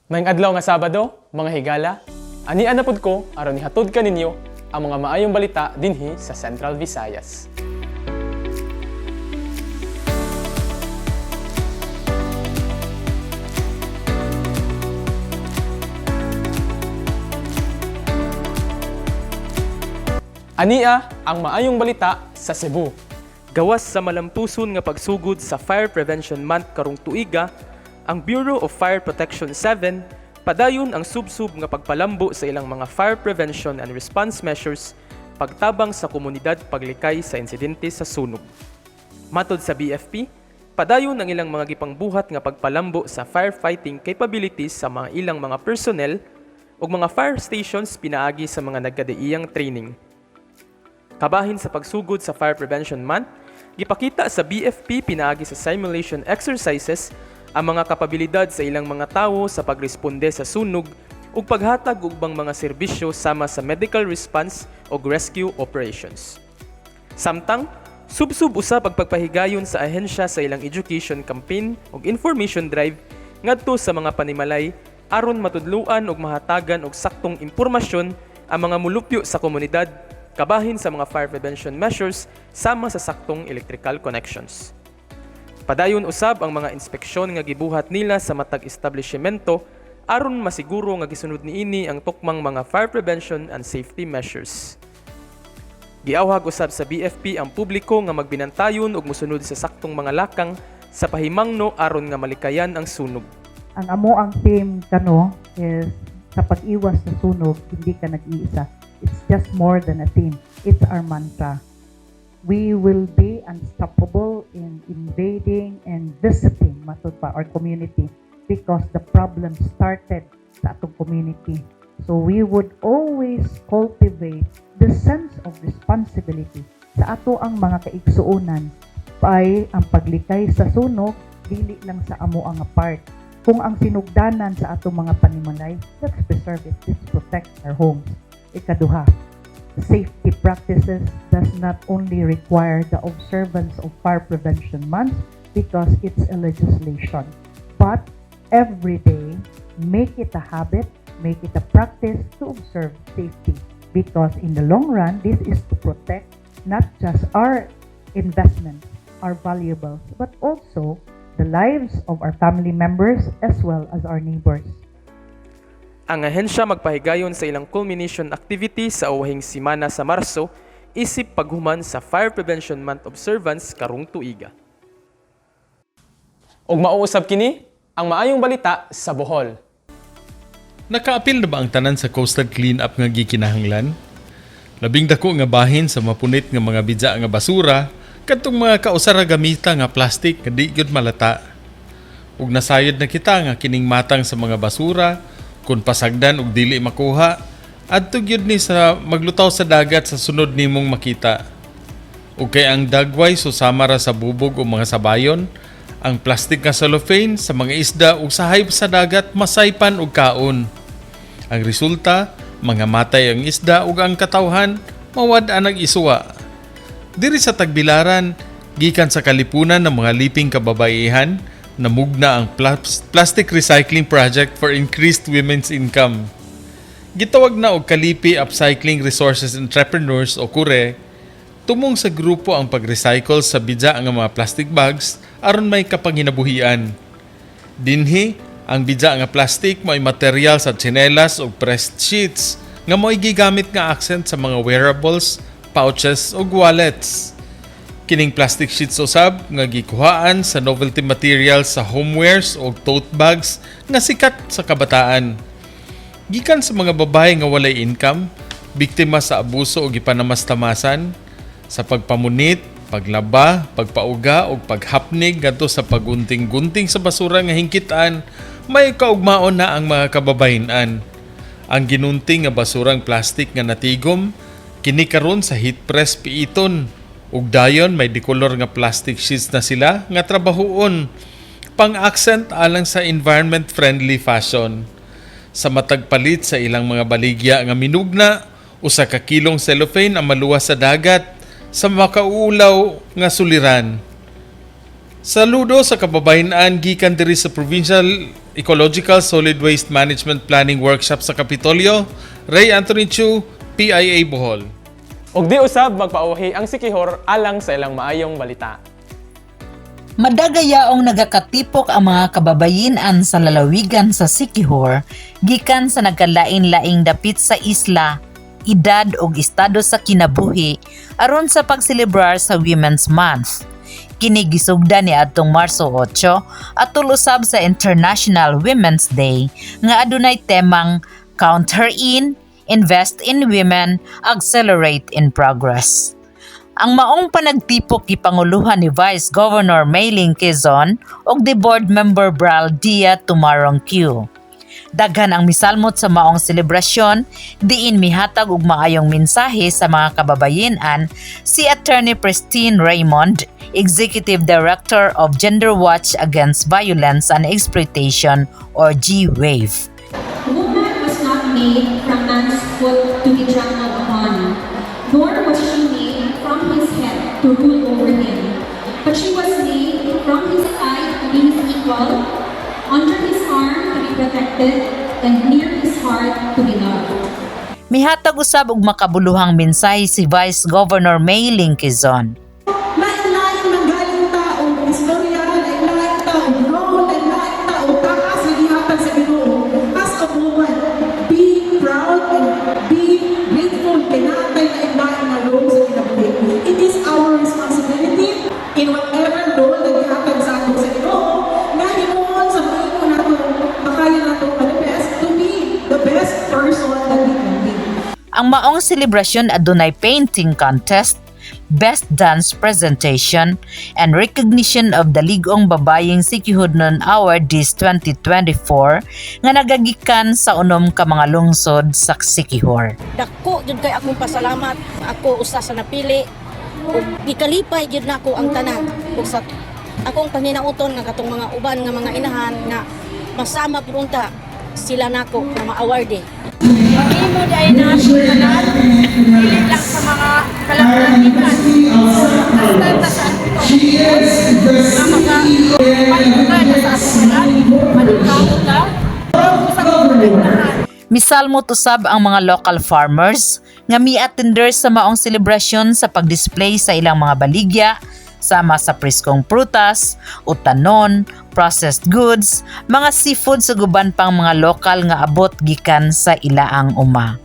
Maayong adlaw nga Sabado, mga higala, ania na pud ko aron ihatod kaninyo ang mga maayong balita dinhi sa Central Visayas. Ania ang maayong balita sa Cebu. Gawas sa malampuson nga pagsugod sa Fire Prevention Month karong tuiga, ang Bureau of Fire Protection 7 padayon ang subsub nga pagpalambo sa ilang mga fire prevention and response measures pagtabang sa komunidad paglikay sa insidente sa sunog. Matod sa BFP, padayon ang ilang mga gipangbuhat nga pagpalambo sa firefighting capabilities sa mga ilang mga personnel ug mga fire stations pinaagi sa mga nagkadaiyang training. Kabahin sa pagsugod sa Fire Prevention Month, gipakita sa BFP pinaagi sa simulation exercises ang mga kapabilidad sa ilang mga tawo sa pagresponde sa sunog ug paghatag og ubang mga serbisyo sama sa medical response ug rescue operations. Samtang, subsub usab ang pagpahigayon sa ahensya sa ilang education campaign ug information drive ngadto sa mga panimalay aron matudluan ug mahatagan og saktong impormasyon ang mga mulupyo sa komunidad kabahin sa mga fire prevention measures sama sa saktong electrical connections. Padayon usab ang mga inspeksyon nga gibuhat nila sa matag establishmento aron masiguro nga gisunod niini ang tukmang mga fire prevention and safety measures. Giawhag usab sa BFP ang publiko nga magbinantayon ug mosunod sa saktong mga lakang sa pahimangno aron nga malikayan ang sunog. Ang amo ang theme kano is sa pag-iwas sa sunog, hindi ka nag-iisa. It's just more than a theme. It's our mantra. We will be unstoppable in invading and visiting, matud pa, our community because the problem started sa atong community. So we would always cultivate the sense of responsibility sa ato ang mga kaigsuonan ay ang paglikay sa sunog dili lang sa amo ang part. Kung ang sinugdanan sa atong mga panimalay, let's preserve it, let's protect our homes. Ikaduha, safety practices does not only require the observance of Fire Prevention Month because it's a legislation, but every day, make it a habit, make it a practice to observe safety because in the long run, this is to protect not just our investments, our valuables, but also the lives of our family members as well as our neighbors. Ang ahensya magpahigayon sa ilang culmination activity sa uwahing simana sa Marso isip paghuman sa Fire Prevention Month observance karong tuiga. Ug mao usab kini ang maayong balita sa Bohol. Nakaapil na ba ang tanan sa coastal clean-up nga gikinahanglan? Labing dako nga bahin sa mapunit nga mga bidya nga basura kadtong mga kausara gamita nga plastic nga di gyud malata. Ug nasayod na kita nga kining matang sa mga basura kung pasagdan og dili makuha, adto gyud ni sa maglutaw sa dagat sa sunod nimong makita. Ug kay ang dagway susama ra sa bubog o mga sabayon, ang plastic nga cellophane sa mga isda ug sa hayop sa dagat masaypan og kaon. Ang resulta, mga matay ang isda ug ang katawhan mawad-an ang isuwa. Diri sa Tagbilaran, gikan sa kalipunan ng mga liping kababaihan, namugna ang Plastic Recycling Project for Increased Women's Income. Gitawag na og Kalipi Upcycling Resources Entrepreneurs o KURE, tumong sa grupo ang pag-recycle sa bidya nga mga plastic bags aron may kapanginabuhian. Dinhi, ang bidya nga plastic may material sa tsinelas o pressed sheets nga mo'y gigamit nga accent sa mga wearables, pouches ug wallets. Kining plastic sheets usab nga gikuhaan sa novelty materials sa homewares o tote bags nga sikat sa kabataan. Gikan sa mga babae nga walay income, biktima sa abuso o gipanamastamasan, sa pagpamunit, paglaba, pagpauga o paghapnig ngadto sa pagunting-gunting sa basura nga hingkitan, may kaugmaon na ang mga kababayen-an. Ang ginunting nga basurang plastic nga natigom, kini karon sa heat press piiton. Ug dayon may dikolor nga plastic sheets na sila nga trabahuon pang-accent alang sa environment-friendly fashion. Sa matag palit sa ilang mga baligya nga minugna, usa ka kilong cellophane ang maluwas sa dagat sa makauulaw nga suliran. Saludo sa kababayen-an gikan diri sa Provincial Ecological Solid Waste Management Planning Workshop sa Kapitolyo, Ray Anthony Chu, PIA Bohol. Ug di usab magpauhi ang Siquijor alang sa ilang maayong balita. Madagayaong nagakatipok ang mga kababayinan sa lalawigan sa Siquijor gikan sa nagkalain-laing dapit sa isla, edad ug estado sa kinabuhi aron sa pagselebrar sa Women's Month. Kini gisugda ni adtong Marso 8 atol usab sa International Women's Day nga adunay temang Count Her In, Invest in Women, Accelerate in Progress. Ang maong panagtipok gipanguluhan ni Vice Governor Mayling Quezon ug di board member Bral Dia Tumarong Q. Daghan ang misalmot sa maong selebrasyon diin mihatag og maayong mensahe sa mga kababayenan si Attorney Pristine Raymond, Executive Director of Gender Watch Against Violence and Exploitation or G-Wave. Woman was not made from man's foot to be trampled upon, nor was she made from his head to rule over him. But she was made from his side to be his equal, under his arm to be protected, and near his heart to be loved. Mihatag usab og makabuluhang mensahe si Vice Governor Mayling Quezon. Lain-lain ng galing tao, istorya, lain-lain tao, role, lain-lain tao, taas na gihatag sa Ginoo. As a woman, be proud and be grateful kay naa tay lain-lain na role sa kinabuhi. It is our responsibility in whatever role na gihatag sa ato sa Ginoo, na himuon sa mahimo nato, makaya nato the best to be the best person that we can be. Ang maong selebrasyon adunay painting contest, best dance presentation, and recognition of the Lig-ong Babayeng Siquijornon Awardees 2024 nga nagagikan sa unom ka mga lungsod sa Siquijor. Dako jud kay akong pasalamat. Ako usa sa napili ug gikalipay jud nako ang tanan ug sa akong paninauton nga katong mga uban nga mga inahan nga masama pud unta sila nako nga ma-award. Mahimo di ay na tanan, dili lang sa mga kalanglangitan. Basta ta sa atong nga maka palibutan ta sa atong tanan, maningkamot ta, sa protektahan. Misalmot usab ang mga local farmers nga mi-attender sa maong selebrasyon sa pagdisplay sa ilang mga baligya sama sa preskong prutas, utanon, processed goods, mga seafood sa guban pang mga lokal nga abot gikan sa ilaang uma.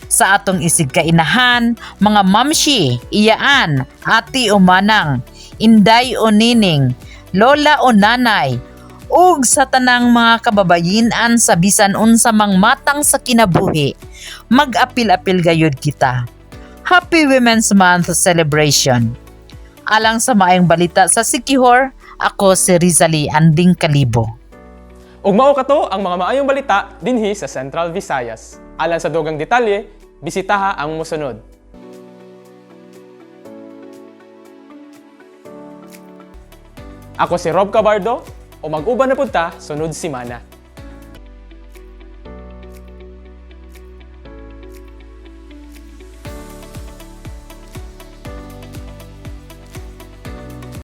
Sa atong isig kainahan, mga mamshi, iyaan, ati o manang, inday o nining, lola o nanay, ug sa tanang mga kababayinan sa bisan unsa mang matang sa kinabuhi, mag-apil-apil gayud kita. Happy Women's Month celebration. Alang sa maayong balita sa Siquijor, ako si Rizali Anding Kalibo. Ug mao kato ang mga maayong balita dinhi sa Central Visayas. Alang sa dugang detalye, bisitaha ang mosunod. Ako si Rob Cabardo, o mag-uban na punta sunod simana.